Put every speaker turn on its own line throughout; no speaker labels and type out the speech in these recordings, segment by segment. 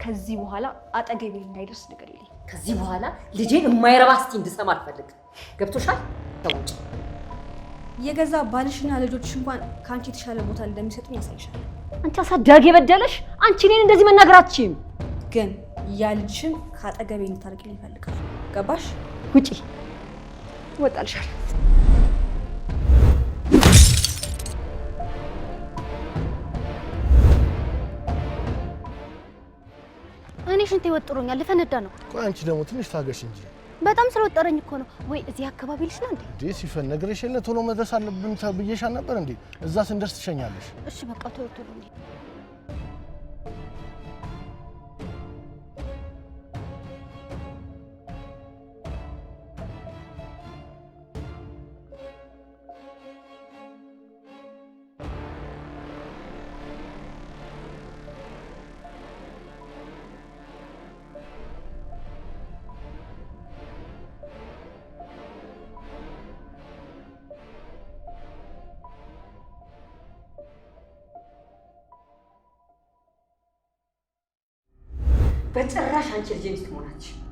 ከዚህ በኋላ አጠገቤ እንዳይደርስ ንገሪልኝ።
ከዚህ በኋላ ልጄን የማይረባ እስቲ እንድሰማ አልፈልግም። ገብቶሻል? ተውጭ።
የገዛ ባልሽና ልጆችሽ እንኳን ከአንቺ የተሻለ ቦታ እንደሚሰጡኝ ያሳይሻል።
አንቺ አሳዳጊ የበደለሽ አንቺ እኔን እንደዚህ መናገር አትችይም።
ግን ያ ልጅሽን ከአጠገቤ እንድታርቂልኝ ይፈልጋል። ገባሽ?
ውጪ።
እወጣልሻለሁ።
እኔ ሽንቴ ወጥሮኛል፣ ልፈነዳ ነው።
ቆይ አንቺ ደግሞ ትንሽ ታገሽ እንጂ።
በጣም ስለወጠረኝ እኮ ነው። ወይ እዚህ አካባቢ ልሽ ነው እንዴ?
እንዴ ሲፈን ነግሬሽ የለ ቶሎ መድረስ አለብን ብዬሻል ነበር እንዴ? እዛ ስንደርስ ትሸኛለሽ።
እሺ በቃ ቶሎ ቶሎ እንሂድ።
በጭራሽ አንቺ ልጄ ሚስት መሆን አትችይም።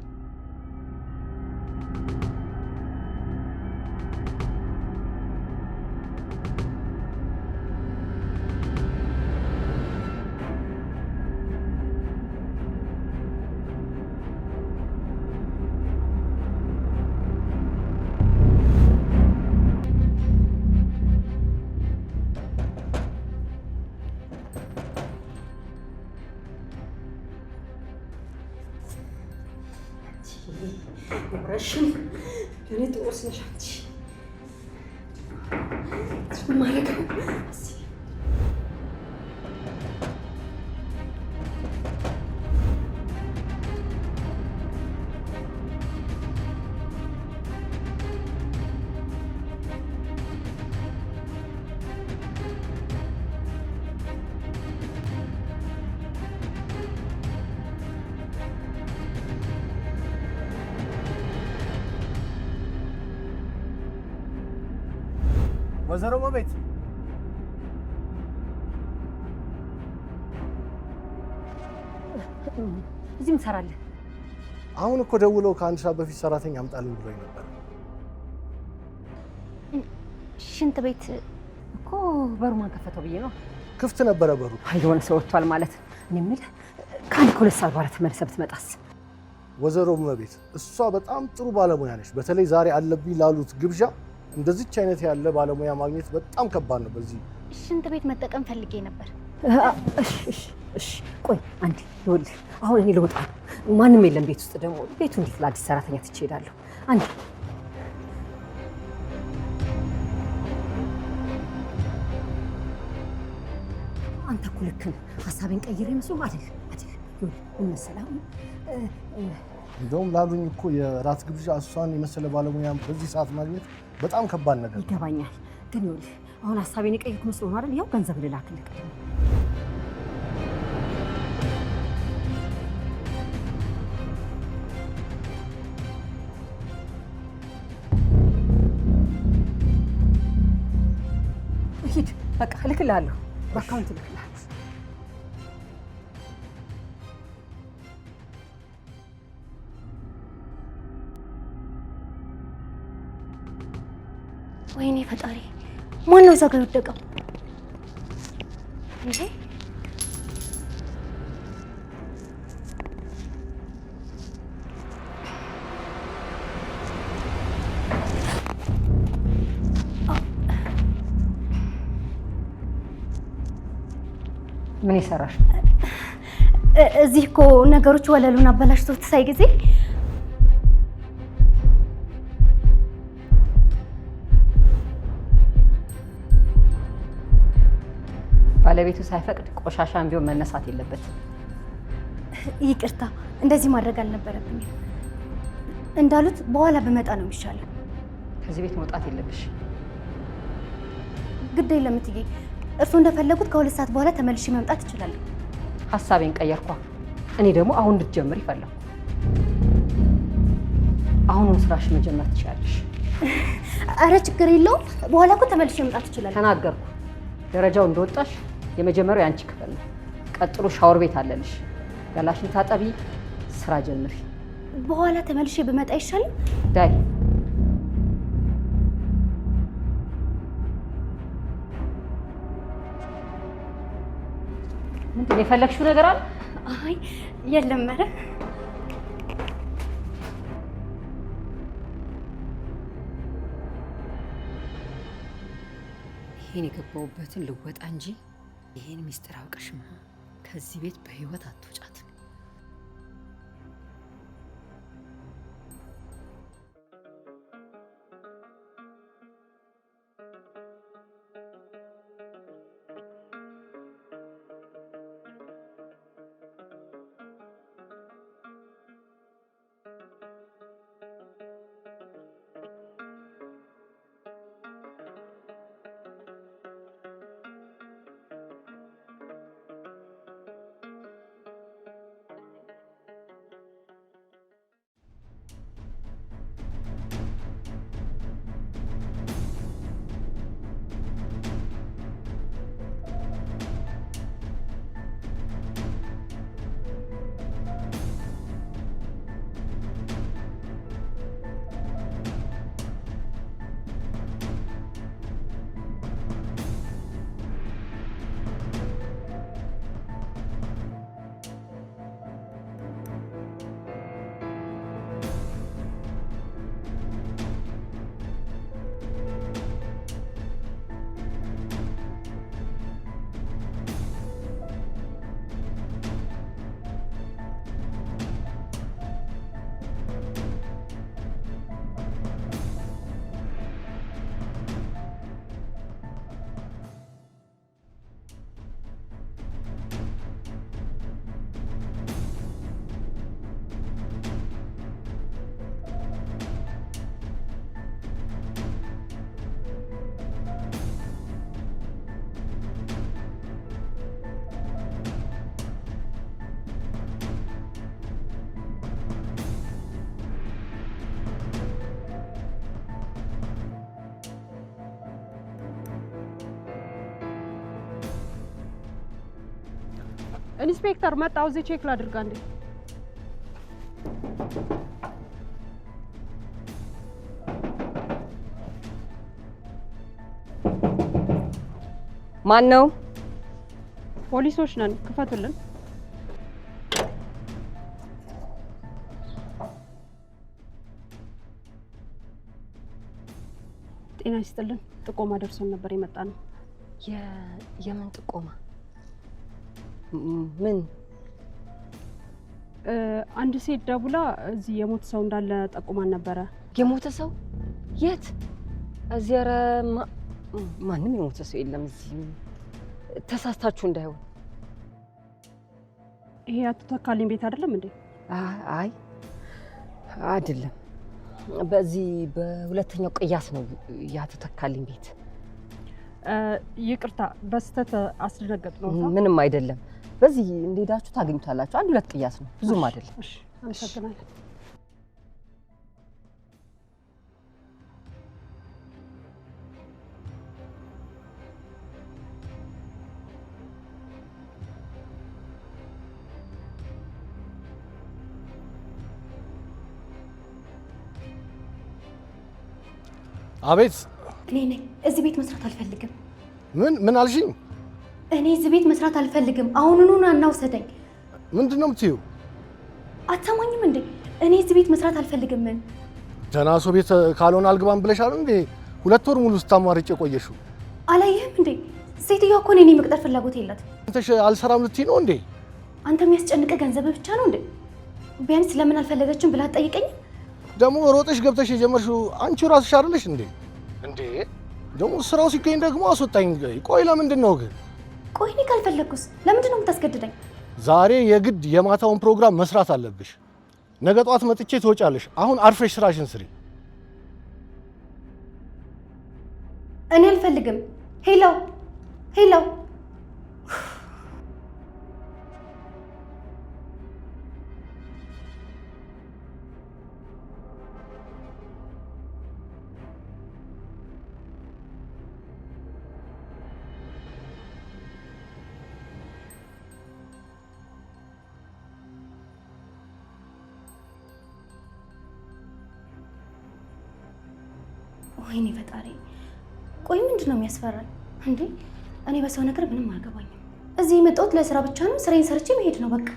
ረሽም ለእኔ ጥሩ ነሽ አንቺ። ማረገው
ወይዘሮ መቤት
እዚህ ምን ትሰራለህ?
አሁን እኮ ደውለው ከአንድ ሰዓት በፊት ሰራተኛ አምጣልኝ ብሎኝ ነበር።
ሽንት ቤት
እኮ በሩ ማን ከፈተው ብዬ ነው።
ክፍት ነበረ በሩ።
አይ የሆነ ሰው ወጥቷል ማለት ነው። እኔ የምልህ ከአንድ ከሁለት ሰዓት በኋላ ተመልሰህ ብትመጣስ?
ወይዘሮ መቤት እሷ በጣም ጥሩ ባለሙያ ነች። በተለይ ዛሬ አለብኝ ላሉት ግብዣ እንደዚች አይነት ያለ ባለሙያ ማግኘት በጣም ከባድ ነው። በዚህ
ሽንት ቤት መጠቀም ፈልጌ ነበር።
እሺ እሺ እሺ፣ ቆይ አንዴ ይኸውልህ፣ አሁን እኔ ልወጣ ነው። ማንም የለም ቤት ውስጥ ደግሞ ቤቱ እንዴት ለአዲስ ሰራተኛ ትቼ እሄዳለሁ? አንዴ አንተ እኮ ልክ ነህ። ሀሳቤን ቀይሬ መስሎ አይደል አይደል? ይኸውልህ ምን መሰለህ አሁን
እንደውም ላሉኝ እኮ የራት ግብዣ እሷን የመሰለ ባለሙያ በዚህ ሰዓት ማግኘት በጣም ከባድ ነገር ነው።
ይገባኛል፣ ግን ይኸውልህ አሁን ሀሳቤን የቀየርኩ መስሎ ነው አይደል? ያው ገንዘብ ልላክልህ ቅድም ሂድ፣ በቃ እልክልሃለሁ፣ በ account እልክልሃለሁ።
ወይኔ ፈጣሪ፣ ማን ነው እዛ ጋር የወደቀው እንዴ?
ምን የሰራሽ?
እዚህ እኮ ነገሮች ወለሉን አበላሽቶት ሳይ ጊዜ
ባለቤቱ ሳይፈቅድ ቆሻሻን ቢሆን መነሳት የለበትም።
ይቅርታ፣ እንደዚህ ማድረግ አልነበረብኝም። እንዳሉት በኋላ ብመጣ ነው የሚሻለው።
ከዚህ ቤት መውጣት የለብሽ።
ግድ የለም እትዬ፣ እርስዎ እንደፈለጉት ከ2 ሰዓት በኋላ ተመልሼ መምጣት እችላለሁ።
ሀሳቤን ቀየርኳ። እኔ ደግሞ አሁን እንድትጀምር ይፈለኩ። አሁኑን ስራሽ መጀመር ትችላለሽ።
አረ ችግር የለውም። በኋላ እኮ ተመልሼ መምጣት እችላለሁ።
ተናገርኩ። ደረጃው እንደወጣሽ የመጀመሪያው የአንቺ ክፍል ነው። ቀጥሎ ሻወር ቤት አለልሽ። ገላሽን ታጠቢ፣ ስራ ጀምሪ።
በኋላ ተመልሼ ብመጣ አይሻልም?
ዳይ። ምንድን ነው የፈለግሽው ነገር አለ?
አይ የለም። ኧረ
ይሄን የገባሁበትን ልወጣ እንጂ ይሄን ሚስጥር አውቀሽማ ከዚህ ቤት በህይወት አትወጫትም።
ኢንስፔክተር መጣሁ። እዚህ check ላድርግ አንዴ።
ማን ነው?
ፖሊሶች ነን፣ ክፈቱልን። ጤና ይስጥልን። ጥቆማ ደርሶን ነበር የመጣ ነው።
የምን ጥቆማ? ምን?
አንድ ሴት ደውላ እዚህ የሞተ ሰው እንዳለ ጠቁማን ነበረ።
የሞተ ሰው የት? እዚህ? ኧረ ማንም የሞተ ሰው የለም እዚህ። ተሳስታችሁ እንዳይሆን።
ይሄ አቶ ተካልኝ ቤት አይደለም እንዴ?
አይ አይደለም። በዚህ በሁለተኛው ቅያስ ነው የአቶ ተካልኝ ቤት።
ይቅርታ በስተት አስደነገጥ ነው።
ምንም አይደለም። በዚህ እንደሄዳችሁ ታገኙታላችሁ። አንድ ሁለት ቅያስ ነው፣ ብዙም አይደለም።
እሺ፣ አመሰግናለሁ።
አቤት።
እኔ ነኝ። እዚህ ቤት መስራት አልፈልግም።
ምን ምን አልሽኝ?
እኔ እዚህ ቤት መስራት አልፈልግም። አሁኑኑ ና እና ውሰደኝ።
ምንድን ነው የምትይው?
አትሰማኝም እንዴ? እኔ እዚህ ቤት መስራት አልፈልግም።
ደህና ሰው ቤት ካልሆነ አልግባም ብለሻል እንዴ? 2 ወር ሙሉ ስታማርጭ የቆየሽው።
አላየህም እንዴ? ሴትዮዋ እኮ እኔን የመቅጠር ፍላጎት የላትም።
አንተሽ አልሰራም ልትይ ነው እንዴ?
አንተ የሚያስጨንቅህ ገንዘብ ብቻ ነው እንዴ? ቢያንስ ለምን አልፈለገችም ብላ አትጠይቀኝም?
ደግሞ ሮጠሽ ገብተሽ የጀመርሽው አንቺው ራስሽ አይደለሽ እንዴ? እንዴ ደግሞ ስራው ሲገኝ ደግሞ አስወጣኝ። ቆይ ለምንድን ነው ግን?
ቆይ እኔ ካልፈለግኩስ ለምንድን ነው የምታስገድደኝ?
ዛሬ የግድ የማታውን ፕሮግራም መስራት አለብሽ። ነገ ጠዋት መጥቼ ትወጫለሽ። አሁን አርፈሽ ስራሽን ስሪ።
እኔ አልፈልግም። Hello hello። ወይኔ ፈጣሪ፣ ቆይ ምንድን ነው የሚያስፈራኝ እንዴ? እኔ በሰው ነገር ምንም አልገባኝም። እዚህ የመጣሁት ለስራ ብቻ ነው። ስራዬን ሰርቼ መሄድ ነው በቃ።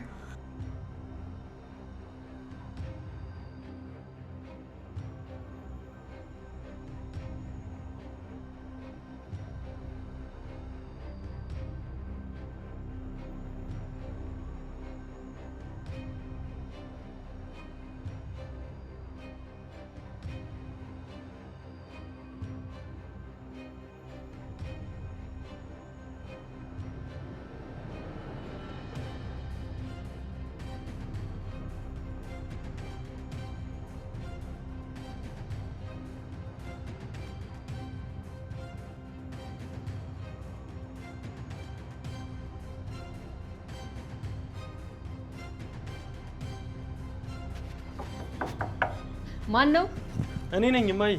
ማን ነው?
እኔ ነኝ እማዬ።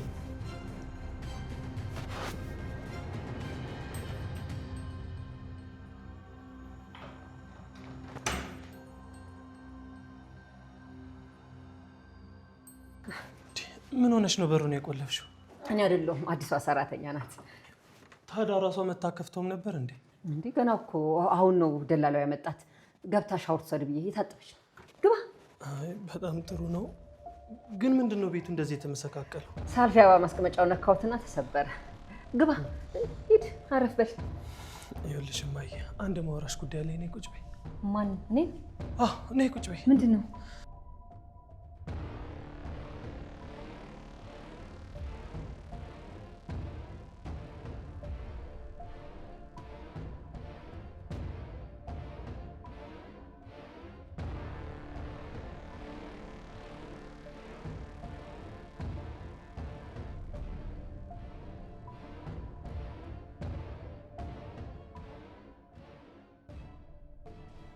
ምን ሆነሽ ነው በሩን የቆለፍሽው?
እኔ አይደለሁም፣ አዲሷ ሰራተኛ ናት።
ታዲያ እራሷ መታ ከፍተውም ነበር እንዴ?
እንዴ ገና እኮ አሁን ነው ደላላው ያመጣት። ገብታ ሻወር ትውሰድ ብዬ የታጠበች ነው። ግባ።
አይ በጣም ጥሩ ነው። ግን ምንድን ነው ቤቱ እንደዚህ የተመሰቃቀለው?
ሳልፊ አበባ ማስቀመጫው ነካሁትና ተሰበረ። ግባ፣ ሂድ፣ አረፍ በል።
ይኸውልሽ እማዬ፣ አንድ ማውራሽ ጉዳይ ላይ ነይ ቁጭ በይ።
ማን? እኔ?
አዎ ነይ ቁጭ በይ።
ምንድን ነው?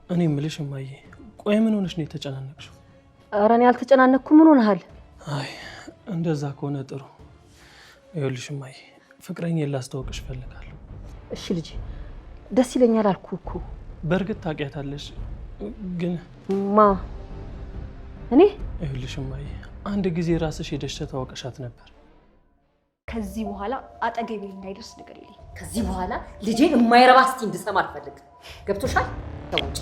እኔ የምልሽ እማዬ፣ ቆይ ምን ሆነሽ ነው የተጨናነቅሽው?
ኧረ እኔ አልተጨናነቅኩም። ምን ሆነሃል?
አይ እንደዛ ከሆነ ጥሩ። ይኸውልሽ እማዬ፣ ፍቅረኛዬን ላስተዋውቅሽ እፈልጋለሁ።
እሺ ልጄ፣ ደስ ይለኛል አልኩህ እኮ።
በእርግጥ ታውቂያታለሽ፣ ግን
ማ እኔ?
ይኸውልሽ እማዬ፣ አንድ ጊዜ ራስሽ ሄደሽ ተዋውቀሻት ነበር።
ከዚህ በኋላ አጠገቤ እንዳይደርስ ንገሪልኝ።
ከዚህ በኋላ ልጄን የማይረባ እስቲ እንድሰማ አልፈልግም። ገብቶሻል? ተውጭ።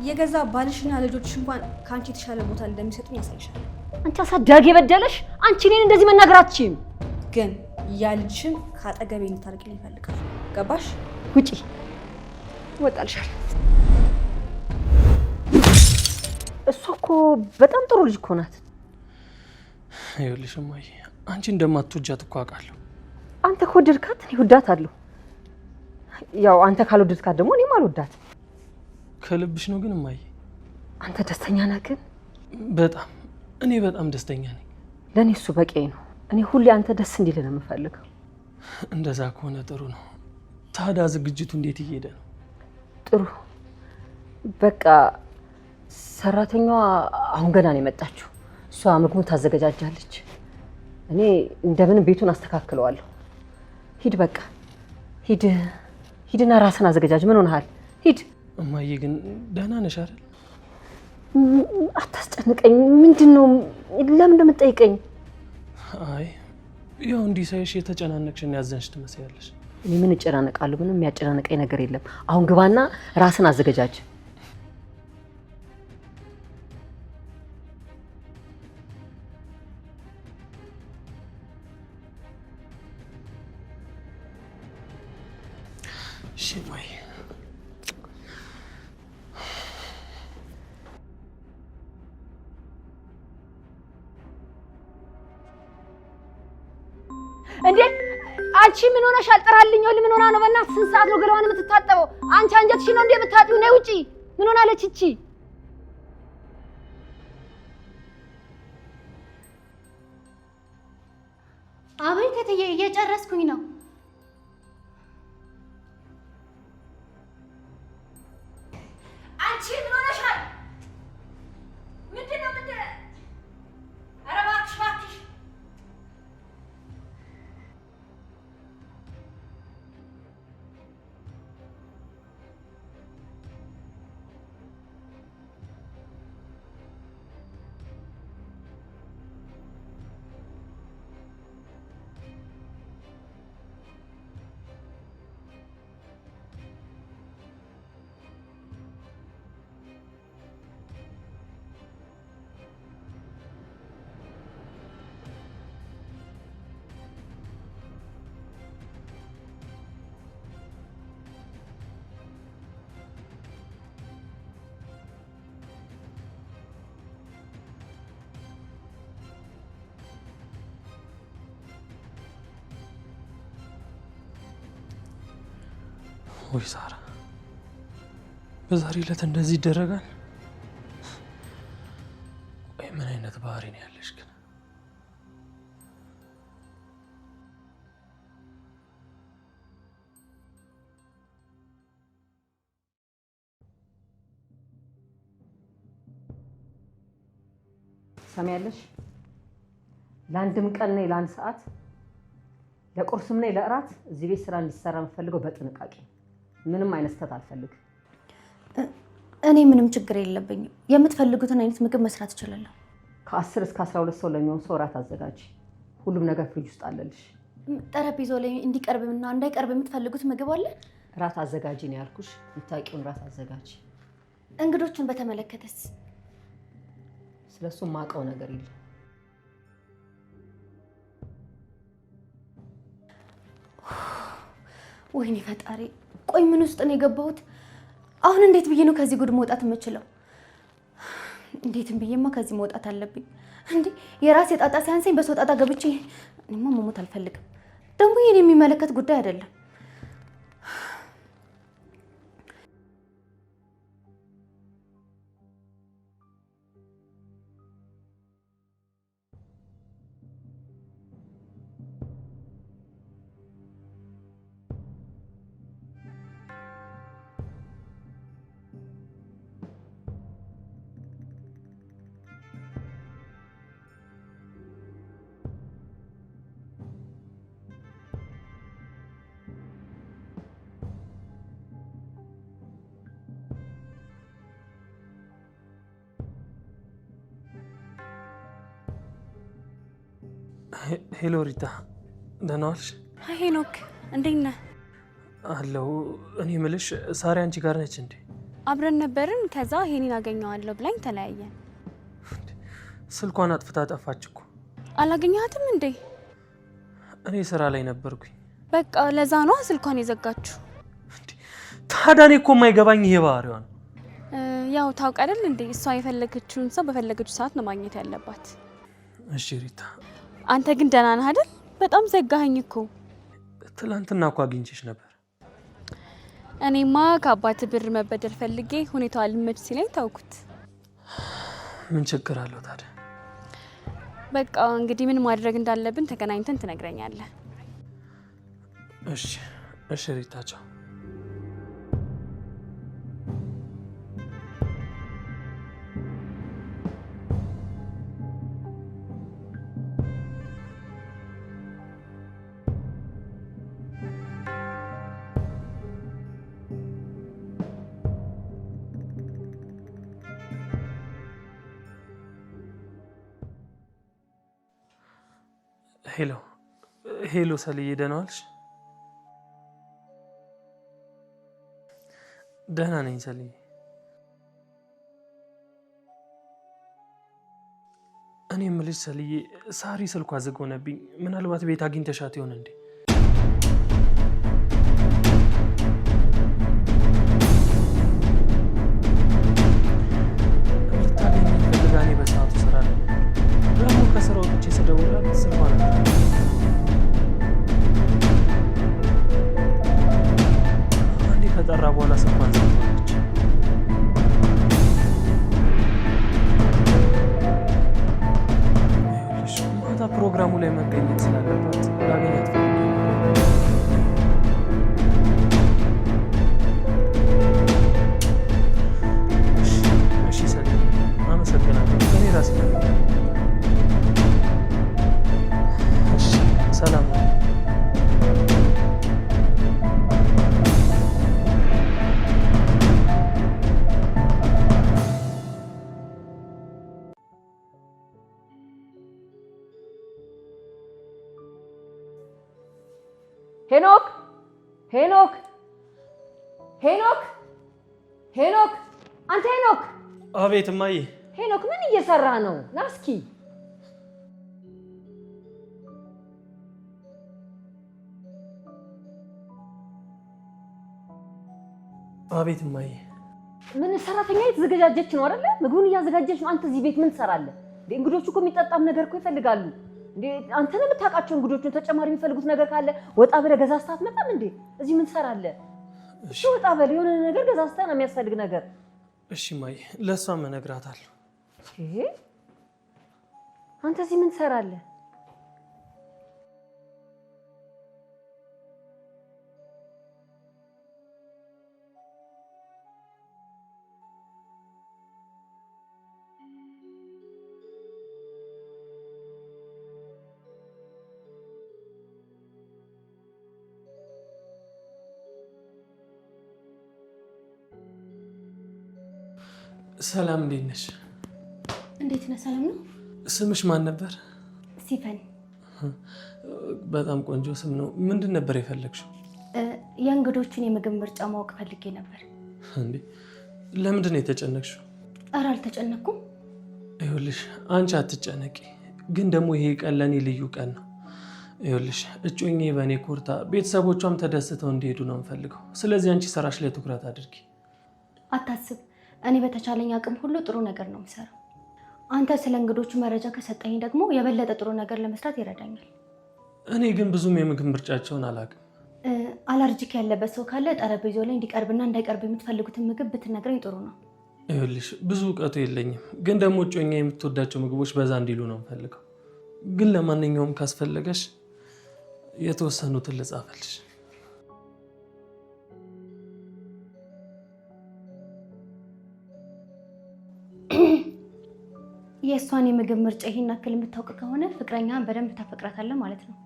የገዛ ባልሽና ልጆችሽ እንኳን ከአንቺ የተሻለ ቦታ እንደሚሰጡኝ ያሳይሻል።
አንቺ አሳዳጊ የበደለሽ አንቺ እኔን እንደዚህ መናገር አትችይም።
ግን ያ ልጅሽን ከአጠገቤ እንድታርቂልኝ እፈልጋለሁ። ገባሽ?
ውጪ።
እወጣልሻለሁ።
እሷ እኮ በጣም ጥሩ ልጅ እኮ ናት።
ይኸውልሽ እማዬ፣ አንቺ እንደማትወጃት እኮ አውቃለሁ።
አንተ ከወደድካት እኔ እወዳታለሁ። ያው አንተ ካልወደድካት ደግሞ እኔም አልወዳትም።
ከልብሽ ነው ግን እማዬ?
አንተ ደስተኛ ነህ ግን?
በጣም እኔ በጣም ደስተኛ ነኝ።
ለእኔ እሱ በቂ ነው። እኔ ሁሌ አንተ ደስ እንዲልህ ነው የምፈልገው።
እንደዛ ከሆነ ጥሩ ነው። ታዲያ ዝግጅቱ እንዴት እየሄደ ነው?
ጥሩ። በቃ ሰራተኛዋ አሁን ገና ነው የመጣችው። እሷ ምግቡን ታዘገጃጃለች። እኔ እንደምንም ቤቱን አስተካክለዋለሁ። ሂድ በቃ ሂድ፣ ሂድና ራስን አዘገጃጅ። ምን ሆነሃል? ሂድ።
እማዬ ግን ደህና ነሽ አይደል?
አታስጨንቀኝ። ምንድን ነው? ለምን እንደምትጠይቀኝ?
አይ ያው እንዲህ ሳይሽ የተጨናነቅሽና ያዘንሽ ትመስያለሽ።
እኔ ምን እጨናነቃለሁ? ምንም የሚያጨናንቀኝ ነገር የለም። አሁን ግባና ራስን አዘገጃጅ።
እሺ እማዬ።
እንዴ አንቺ ምን ሆነሻል? ጥራልኝ። ምን ሆና ነው? በእናትህ ስንት ሰዓት ነው ገላዋን የምትታጠበው? አንቺ አንጀትሽን ነው እንዴ የምታጥቢው? ነይ ውጪ። ምን ሆናለች እቺ?
አቤት እትዬ፣ እየጨረስኩኝ ነው።
አንቺ ምን ሆነሻል? ምንድን ነው? ምንድን ኧረ እባክሽ እባክሽ።
ወይ ሳራ፣ በዛሬ ዕለት እንደዚህ ይደረጋል? ቆይ ምን አይነት ባህሪ ነው ያለሽ ግን?
ሰሚያለሽ? ለአንድም ቀን ነይ ለአንድ ሰዓት፣ ለቁርስም ነይ ለእራት እዚህ ቤት ስራ እንዲሰራ የምፈልገው በጥንቃቄ፣ ምንም አይነት ስህተት አልፈልግም።
እኔ ምንም ችግር የለብኝም። የምትፈልጉትን አይነት ምግብ መስራት እችላለሁ።
ከ10 እስከ 12 ሰው ለሚሆን ሰው እራት አዘጋጅ። ሁሉም ነገር ፍሪጅ ውስጥ አለልሽ።
ጠረጴዛው ላይ እንዲቀርብና እንዳይቀርብ የምትፈልጉት ምግብ አለ?
እራት አዘጋጂ ነው ያልኩሽ። የምታውቂውን እራት አዘጋጂ።
እንግዶቹን በተመለከተስ?
ስለሱ የማውቀው ነገር የለም።
ወይኔ ፈጣሪ፣ ቆይ ምን ውስጥ ነው የገባሁት? አሁን እንዴት ብዬ ነው ከዚህ ጉድ መውጣት የምችለው? እንዴትም ብዬማ ከዚህ መውጣት አለብኝ። እንዴ የራሴ ጣጣ ሲያንሰኝ በሰው ጣጣ ገብቼ እኔማ መሞት አልፈልግም። ደግሞ ይሄን የሚመለከት ጉዳይ አይደለም።
Hello ሪታ፣ ደህና ዋልሽ?
ሄኖክ እንዴት ነህ?
አለሁ። እኔ የምልሽ ሳሪ አንቺ ጋር ነች እንዴ?
አብረን ነበርን። ከዛ ሄኒን አገኘዋለሁ ብላኝ ተለያየን።
ስልኳን አጥፍታ ጠፋች እኮ።
አላገኘሃትም እንዴ?
እኔ ስራ ላይ ነበርኩኝ።
በቃ ለዛ ነዋ ስልኳን የዘጋችሁ።
ታዲያ እኔ እኮ የማይገባኝ ይሄ ባህሪዋ ነው።
ያው ታውቅ አይደል እንዴ፣ እሷ የፈለገችውን ሰው በፈለገችው ሰዓት ነው ማግኘት ያለባት።
እሺ ሪታ፣
አንተ ግን ደህና ነህ አይደል? በጣም ዘጋኸኝ እኮ።
ትላንትና እኮ አግኝቼሽ ነበር።
እኔማ ከአባት ብር መበደር ፈልጌ ሁኔታው አልመች ሲለኝ ታውኩት።
ምን ችግር አለው ታዲያ?
በቃ እንግዲህ ምን ማድረግ እንዳለብን ተገናኝተን ትነግረኛለህ።
እሺ እሺ ሪታ፣ ቻው። Hello hello፣ ሰልዬ ደህና ዋልሽ? ደህና ነኝ ሰልዬ። እኔ የምልሽ ሰልዬ፣ ሳሪ ስልኳ ዝግ ሆነብኝ። ምናልባት ቤት አግኝተሻት ይሆን እንዴ? ልታገኘኝ ፈልጋ እኔ በሰዓቱ ስራ ላይ ነበር። ደግሞ ከስራ ወጥቼ ስደውልላት ስልኳን አንዴ ከጠራ በኋላ ስልኳን ዘግታለች። ይኸውልሽ ማታ ፕሮግራሙ ላይ መገኘት ስላለባት ላገኛት ፈልጌ ነበር። እሺ ሰልዬ፣ አመሰግናለሁ። እኔ ራሴ ፈልጋለሁ። እሺ ሰላም ነው።
ሄኖክ ሄኖክ ሄኖክ ሄኖክ፣ አንተ ሄኖክ!
አቤት እማዬ።
ሄኖክ ምን እየሰራ ነው? ና እስኪ።
አቤት እማዬ።
ምን ሰራተኛ የተዘገጃጀች ነው አይደለ? ምግቡን እያዘጋጀች ነው። አንተ እዚህ ቤት ምን ትሰራለህ? እንግዶቹ እኮ የሚጠጣም ነገር እኮ ይፈልጋሉ። እንዴ አንተ ነው የምታውቃቸው እንግዶቹን። ተጨማሪ የሚፈልጉት ነገር ካለ ወጣ ብለህ ገዛ አትመጣም እንዴ? እዚህ ምን ትሰራለህ? እሺ ወጣ በል፣ የሆነ ነገር ገዛዝተህ ነው የሚያስፈልግ ነገር።
እሺ እማዬ፣ ለእሷም እነግራታለሁ።
አንተ እዚህ ምን ትሰራለህ?
ሰላም፣ እንዴት ነሽ?
እንዴት ነህ? ሰላም ነው።
ስምሽ ማን ነበር?
ሲፈን።
በጣም ቆንጆ ስም ነው። ምንድን ነበር የፈለግሽው?
የእንግዶቹን የምግብ ምርጫ ማወቅ ፈልጌ ነበር።
እንዴ፣ ለምንድን ነው የተጨነቅሽው?
ኧረ አልተጨነቅኩም።
ይኸውልሽ አንቺ አትጨነቂ፣ ግን ደግሞ ይሄ ቀን ለእኔ ልዩ ቀን ነው። ይኸውልሽ እጮኜ በእኔ ኮርታ፣ ቤተሰቦቿም ተደስተው እንዲሄዱ ነው የምፈልገው። ስለዚህ አንቺ ስራሽ ላይ ትኩረት አድርጊ።
አታስብ፣ እኔ በተቻለኝ አቅም ሁሉ ጥሩ ነገር ነው የምሰራው። አንተ ስለ እንግዶቹ መረጃ ከሰጠኝ ደግሞ የበለጠ ጥሩ ነገር ለመስራት ይረዳኛል።
እኔ ግን ብዙም የምግብ ምርጫቸውን አላውቅም።
Allergic ያለበት ሰው ካለ ጠረጴዛው ላይ እንዲቀርብና እንዳይቀርብ የምትፈልጉትን ምግብ ብትነግረኝ ጥሩ ነው።
ይኸውልሽ ብዙ እውቀቱ የለኝም፣ ግን ደግሞ እጮኛ የምትወዳቸው ምግቦች በዛ እንዲሉ ነው የምፈልገው። ግን ለማንኛውም ካስፈለገሽ የተወሰኑትን ልጻፈልሽ።
የእሷን የምግብ ምርጫ ይሄን ያክል የምታውቅ ከሆነ ፍቅረኛህን በደንብ ታፈቅራታለህ ማለት ነው።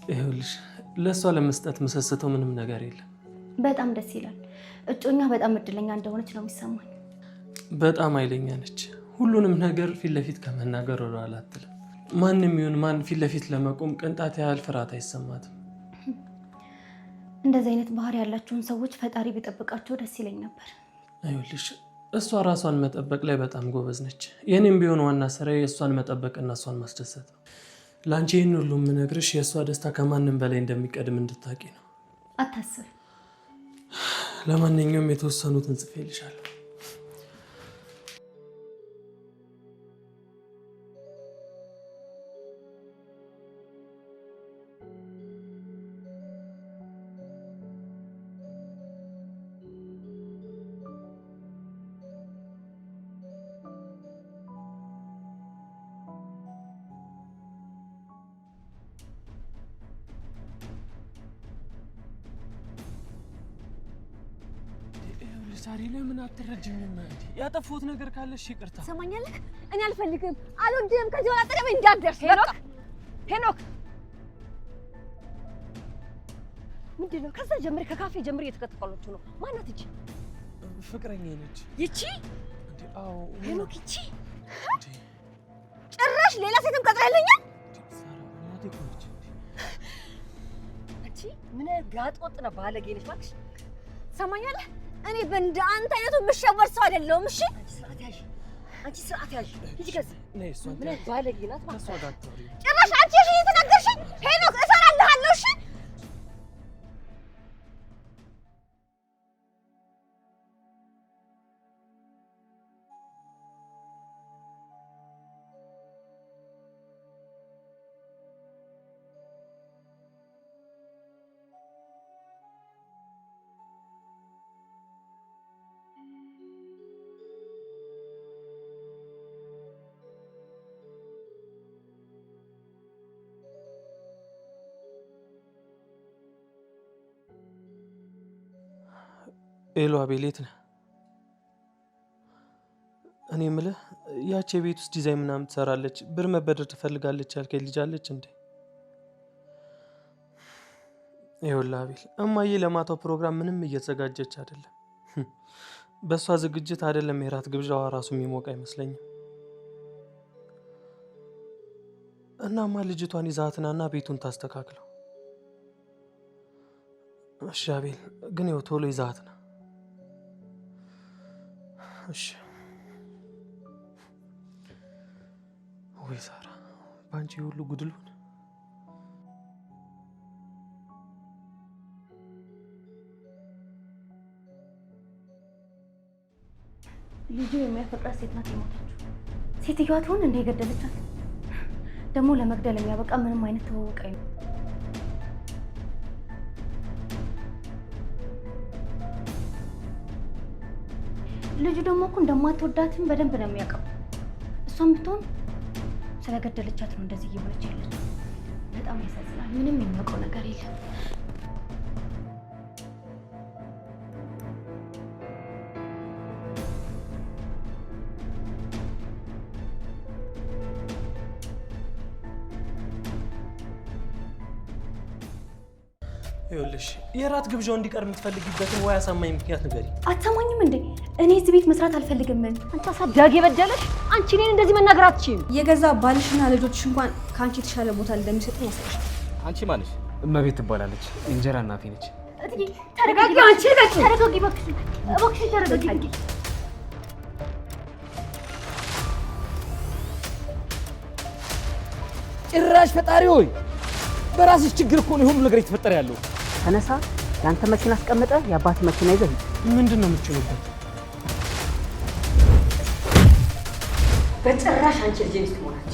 ይኸውልሽ ለእሷ ለመስጠት መሰስተው ምንም ነገር የለም።
በጣም ደስ ይላል። እጮኛ በጣም እድለኛ እንደሆነች ነው የሚሰማኝ።
በጣም ኃይለኛ ነች። ሁሉንም ነገር ፊት ለፊት ከመናገር ወደኋላ አትልም። ማንም ይሁን ማን ፊት ለፊት ለመቆም ቅንጣት ያህል ፍርሃት አይሰማትም።
እንደዚህ አይነት ባህሪ ያላቸውን ሰዎች ፈጣሪ ቢጠብቃቸው ደስ ይለኝ ነበር።
ይኸውልሽ እሷ ራሷን መጠበቅ ላይ በጣም ጎበዝ ነች። የኔም ቢሆን ዋና ስራዬ የእሷን መጠበቅና እሷን ማስደሰት ነው። ለአንቺ ይህን ሁሉ የምነግርሽ የእሷ ደስታ ከማንም በላይ እንደሚቀድም እንድታቂ ነው።
አታስብ።
ለማንኛውም የተወሰኑትን ጽፌልሻለሁ። ሳሪ ለምን አትረጅኝም? ያጠፋሁት ነገር ካለሽ ይቅርታ።
ትሰማኛለህ? እኔ አልፈልግም፣ አልወድህም። ከዚህ በኋላ አጠገቤ እንዳትደርስ።
ሄኖክ ሄኖክ፣ ምንድን ነው? ከዛ ጀምሬ ከካፌ ጀምሬ እየተከተሏችሁ ነው። ማናት ይቺ?
ፍቅረኛ ነች።
ይቺ?
አዎ።
ሄኖክ፣ ይቺ
ጭራሽ ሌላ ሴትም ቀጥረህልኛል?
አንቺ ምን ጋጥ ወጥ ነው፣ ባለጌ ነሽ እባክሽ።
ትሰማኛለህ? እኔ በእንደ አንተ አይነቱ የምሸወድ ሰው አይደለሁም። እሺ
አንቺ ስርዓት ያዥ፣ አንቺ ስርዓት ያዥ። ሂጂ ከዚህ። ምን ባለጌ ናት!
ጭራሽ አንቺ እሺ እየተናገርሽኝ። ሄኖክ እሰራልሃለሁ። እሺ
Hello አቤል፣ የት ነህ? እኔ የምልህ ያቺ የቤት ውስጥ ዲዛይን ምናምን ትሰራለች፣ ብር መበደር ትፈልጋለች ያልከኝ ልጅ አለች እንዴ? ይኸውልህ አቤል፣ እማዬ ለማታው ፕሮግራም ምንም እየተዘጋጀች አይደለም። በእሷ ዝግጅት አይደለም የራት ግብዣዋ ራሱ የሚሞቅ አይመስለኝም። እናማ ልጅቷን ይዛትናና ቤቱን ታስተካክለው። እሺ አቤል፣ ግን ይኸው ቶሎ ይዛትና። እሺ። ወይ ሳራ፣ በአንቺ ሁሉ ጉድሉን።
ልጁ የሚያፈቅራት ሴት ናት የሞተችው። ሴትዮዋ ትሆን እንደ የገደለቻት? ደግሞ ለመግደል የሚያበቃ ምንም አይነት ትውውቅ አይኖርም። ልጁ ደግሞ እኮ እንደማትወዳትም በደንብ ነው የሚያውቀው። እሷም ብትሆን ስለገደለቻት ነው እንደዚህ እየሆነች ያለችው። በጣም ያሳዝናል። ምንም የሚያውቀው ነገር የለም።
ይኸውልሽ የራት ግብዣው እንዲቀር የምትፈልጊበትን ወይ አሳማኝ ምክንያት ንገሪ።
አትሰማኝም እንዴ? እኔ እዚህ ቤት መስራት አልፈልግም።
አንቺ አሳዳጊ የበደለሽ አንቺ እኔን እንደዚህ መናገር አትችይም።
የገዛ ባልሽና ልጆችሽ እንኳን ከአንቺ የተሻለ ቦታ እንደሚሰጡኝ ያሳይሻል።
አንቺ ማነሽ? እመቤት ትባላለች። እንጀራ እናቴ ነች።
እትዬ ተረጋጊ፣ አንቺ ተረጋጊ፣ እባክሽን፣ እባክሽን ተረጋጊ።
ጭራሽ ፈጣሪ ሆይ፣ በራስሽ ችግር እኮ ነው ሁሉ ነገር የተፈጠረ ያለው።
ተነሳ፣ የአንተ መኪና አስቀምጠ የአባት መኪና ይዘህ ሂድ።
ምንድን ነው የምትችሉበት?
በጭራሽ አንቺ ልጄ ሚስት መሆናች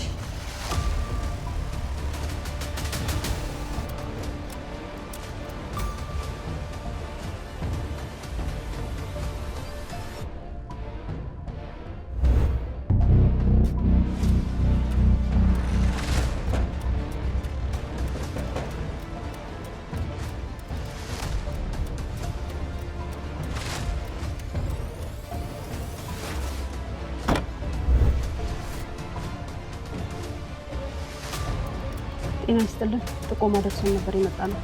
ጤና ይስጥልን። ጥቆማ ደርሶን ነበር የመጣ ነው።